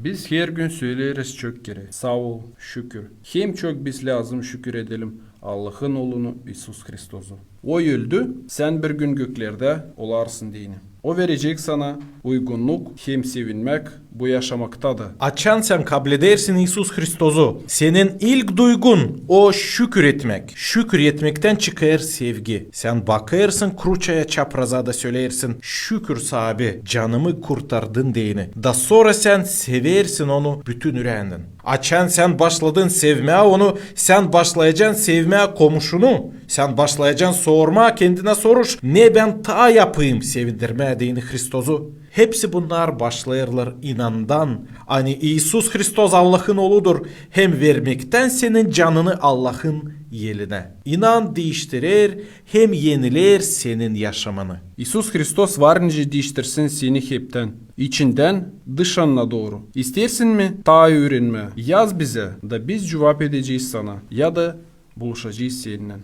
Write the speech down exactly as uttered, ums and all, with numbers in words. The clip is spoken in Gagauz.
Biz hergün söleeriz çok kerä: saa ol, şükür. Hem çok biz lääzım şükür edelim Allahın Oolunu İisus Hristozu. O öldü, sän bir gün göklerdä olarsın deyni. O verecek sana uygunnuk hem sevinmäk bu yaşamakta da. Açan sän kabledersin İisus Hristozu, senin ilk duygun o şükür etmäk. Şükür etmektän çıkêr sevgi. Sän bakêrsın kruçaya, çapraza da söleersin: şükür, Saabi, canımı kurtardın deyni. Da sora sän seversin onu bütün üreendän. Açan sän başladın sevmää onu, sän başlayacan sevmää komuşunu. Sän başlayacan sormaa kendinä soruş: ne bän taa yapayım sevindirmää deyni Hristozu? Hepsi bunnar başlêêrlar inandan, ani İisus Hristos Allahın Ooludur, hem vermektän senin canını Allahın elinä. İnan diiştirer hem eniler senin yaşamanı. İisus Hristos var nicä diiştirsin seni heptän, içindän dışına dooru. İsteersin mi taa üürenmää? Yaz bizä, da biz cuvap edecez sana, ya da buluşacez seninnän.